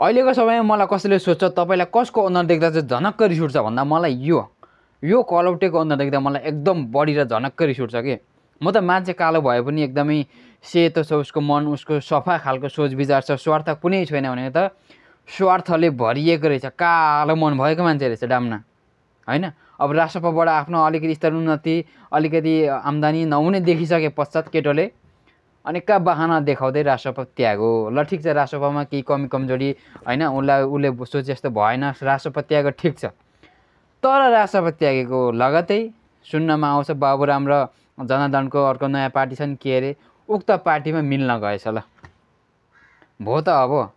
अहिलेको समयमा मलाई कसैले सोध्छ तपाईँलाई कसको अनुहार देख्दा चाहिँ झनक्क रिस उठ्छ भन्दा मलाई यो कलौटेको अनुहार देख्दा मलाई एकदम बढी र झनक्क रिस उठ्छ कि म त मान्छे कालो भए पनि एकदमै सेतो छ, उसको मन उसको सफा खालको सोच विचार छ, स्वार्थ कुनै छैन भने त स्वार्थले भरिएको रहेछ, कालो मन भएको मान्छे रहेछ डाम्ना होइन। अब राष्ट्रपबाट आफ्नो अलिकति स्तरोन्नति अलिकति आम्दानी नहुने देखिसके पश्चात केटोले अनेकका बाहना देखाउँदै राष्ट्रपा त्यागो। ल ठिक छ, राष्ट्रपामा केही कमी कमजोरी होइन, उसले सोचे जस्तो भएन, राष्ट्रपा त्यागो ठिक छ। तर राष्ट्रपा त्यागेको लगतै सुन्नमा आउँछ बाबुराम र जनार्दनको अर्को नयाँ पार्टी छन् के अरे, उक्त पार्टीमा मिल्न गएछ। ल भो त अब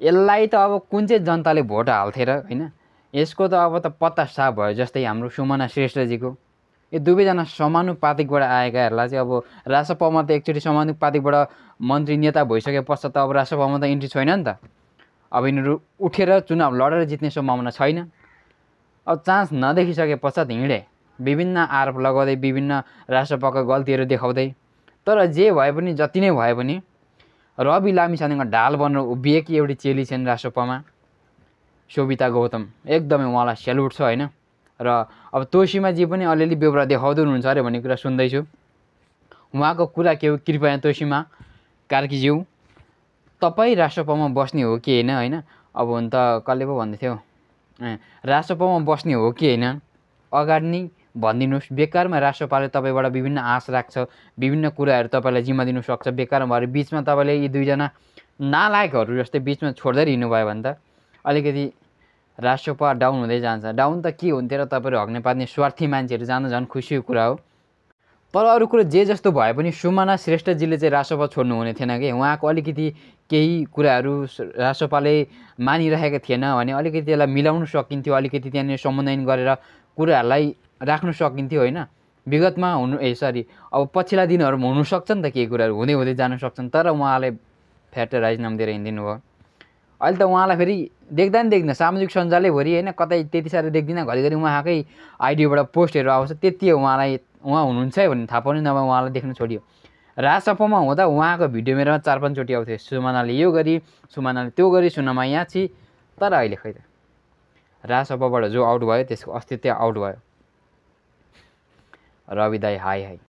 यसलाई त अब कुन चाहिँ जनताले भोट हाल्थे र होइन। यसको त अब त पत्ता साफ भयो। जस्तै हाम्रो सुमना श्रेष्ठजीको यो दुवैजना समानुपातिकबाट आएकाहरूलाई चाहिँ अब राष्ट्रपामा त एकचोटि समानुपातिकबाट मन्त्री नेता भइसके पश्चात त अब राष्ट्रपामा त इन्ट्री छैन नि त। अब यिनीहरू उठेर चुनाव लडेर जित्ने सम्भावना छैन। अब चान्स नदेखिसके पश्चात हिँडे विभिन्न आरोप लगाउँदै विभिन्न राष्ट्रपाका गल्तीहरू देखाउँदै। तर जे भए पनि जति नै भए पनि रवि लामिछानेको ढाल बनेर उभिएकी एउटी चेली छिन् राष्ट्रपामा, शोभिता गौतम, एकदमै उहाँलाई सेल्युट छ होइन। र अब तोसीमाजी पनि अलिअलि बेहोरा देखाउँदै हुनुहुन्छ अरे भन्ने कुरा सुन्दैछु। उहाँको कुरा के हो, कृपया तोसीमा कार्कीज्यू तपाईँ राष्ट्रपामा बस्ने हो कि होइन होइन। अब हुन त कसले पो भन्दै थियो, राष्ट्रपामा बस्ने हो कि होइन अगाडि नै भनिदिनुहोस्। बेकारमा राष्ट्रपाले तपाईँबाट विभिन्न आश राख्छ, विभिन्न कुराहरू तपाईँलाई जिम्मा दिनु सक्छ। बेकारमा भएर बिचमा तपाईँले यी दुईजना नालायकहरू जस्तै बिचमा छोड्दै हिँड्नुभयो भने त अलिकति राष्ट्रपा डाउन हुँदै जान्छ। डाउन त के हुन्थ्यो र तपाईँहरू हग्ने पार्ने स्वार्थी मान्छेहरू जानु झन् खुसीको कुरा हो। तर अरू कुरो जे जस्तो भए पनि सुमना श्रेष्ठजीले चाहिँ राष्ट्रपा छोड्नु हुने थिएन कि। उहाँको अलिकति केही कुराहरू राष्ट्रपाले मानिरहेको थिएन भने अलिकति त्यसलाई मिलाउनु सकिन्थ्यो, अलिकति त्यहाँनिर समन्वयन गरेर कुराहरूलाई राख्नु सकिन्थ्यो होइन। विगतमा अब पछिल्ला दिनहरूमा हुनसक्छ नि त केही कुराहरू हुँदै हुँदै जानु सक्छन्। तर उहाँले फ्याट राजीनामा दिएर हिँडिदिनु भयो। अहिले त उहाँलाई फेरि देख्दा नि देख्दैन, सामाजिक सञ्जालैभरि होइन, कतै त्यति साह्रो देख्दिनँ, घरिघरि उहाँकै आइडीबाट पोस्टहरू आउँछ। त्यति हो उहाँ हुनुहुन्छ है भन्ने थाहा पाउने, नभए उहाँलाई देख्न छोडियो। राष्ट्रपामा हुँदा उहाँको भिडियो मेरोमा 4-5 चोटि आउँथ्यो, सुमनाले यो गरी, सुमनाले त्यो गरी, सुनमा यहाँ छि। तर अहिले खै त राष्ट्रपाबाट जो आउट भयो त्यसको अस्तित्व आउट भयो। रवि दाई हाई हाई।